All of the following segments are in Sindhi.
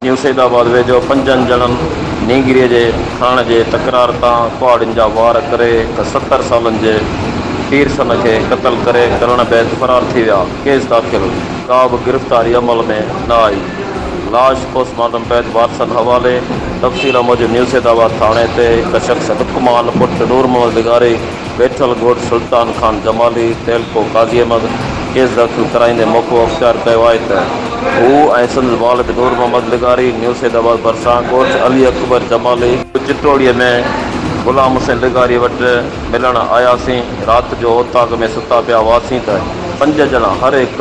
نيو سيد آباد ويجهو پنجن ڄڻن نينگريء جي کڻڻ جي تڪرار تان ڪهاڙين جا وار ڪري هڪ 70 سالن جي پيرسن کي قتل ڪري ڪرڻ بعد فرار ٿي ويا، ڪيس داخل، ڪا به گرفتاري عمل ۾ نه آئي، لاش پوسٽ مارٽم بعد وارثن حوالي، تفصيل موجب نيو سيد آباد ٿاڻي تي هڪ شخص لقمان پٽ نور محمد لغاري ويٺل ڳوٺ سلطان خان جمالي، تعلقو قاضي احمد، ڪيس داخل ڪرائيندي موقف اختيار ڪيو آهي ته هو ۽ سندس والد نور محمد لغاري نيو سيد آباد ڀرسان ڳوٺ علي اڪبر جمالي، چٽوڙي ۾ غلام حسين لغاري وٽ ملڻ آياسين، رات جو اوطاق ۾ ستا پيا هئاسين ته پنج ڄڻا هر هڪ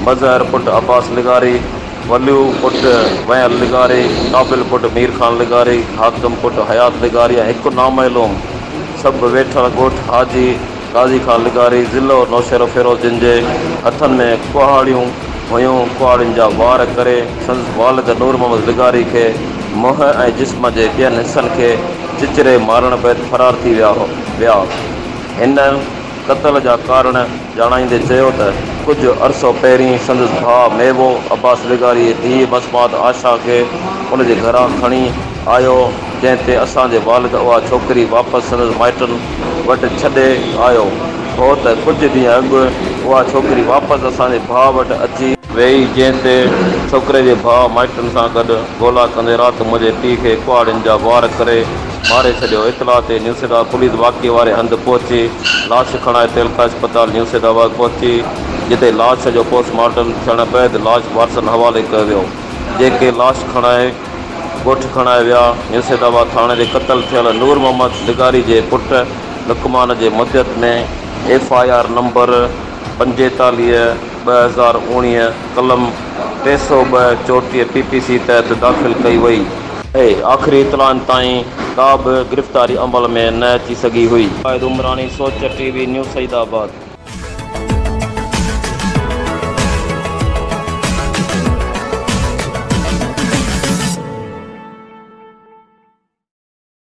مظهر پٽ عباس لغاري، وليو پٽ ويل لغاري، قابل پٽ مير خان لغاري، حاڪم پٽ حيات لغاري ۽ هڪ نامعلوم سڀ ويٺل ڳوٺ حاجي قاضي خان لغاري ضلعو نوشهروفيروز جن جي هٿن ۾ ڪهاڙيون هيون، ڪهاڙين جا وار ڪري سندس والد نور محمد لغاري کي منهن ۽ جسم جي ٻين حصن کي چچري مارڻ بعد فرار ٿي ويا. هن قتل جا ڪارڻ ڄاڻائيندي چيو ته ڪجهه عرصو پهرين سندس ڀاء ميوو عباس لغاري جي ڌيء مسمات آشا کي ان جي گهران کڻي آيو جنهن تي اسان جي والد اها ڇوڪري واپس سندس مائٽن وٽ ڇڏي آيو هو ته ڪجهه ڏينهن اڳ اها ڇوڪري واپس اسان جي ڀاء وٽ اچي ويئي جنهن تي ڇوڪري جي ڀاء مائٽن سان گڏ ڳولا ڪندي رات منهنجي پيء کي ڪهاڙين جا وار ڪري ماري ڇڏيو. اطلاع تي نيوسيدآباد پوليس واقعي واري هنڌ پهچي لاش کڻائي تعلقه اسپتال نيوسيدآباد پهتي جتي لاش جو پوسٽ مارٽم ٿيڻ بعد لاش وارثن حوالي ڪيو ويو جيڪي لاش کڻائي ڳوٺ کڻائي ويا. نيوسيدآباد ٿاڻي تي قتل ٿيل نور محمد لغاري جي پٽ لقمان جي مدعيت ۾ ايف I R number 45 2019 قلم 302 34 پي پي سي تحت داخل ڪئي وئي. آهي، آخري اطلاعن تائين ڪا به گرفتاري عمل ۾ نه اچي سگهي هئي. Zahid Umrani, Soch T V, new Saeedabad.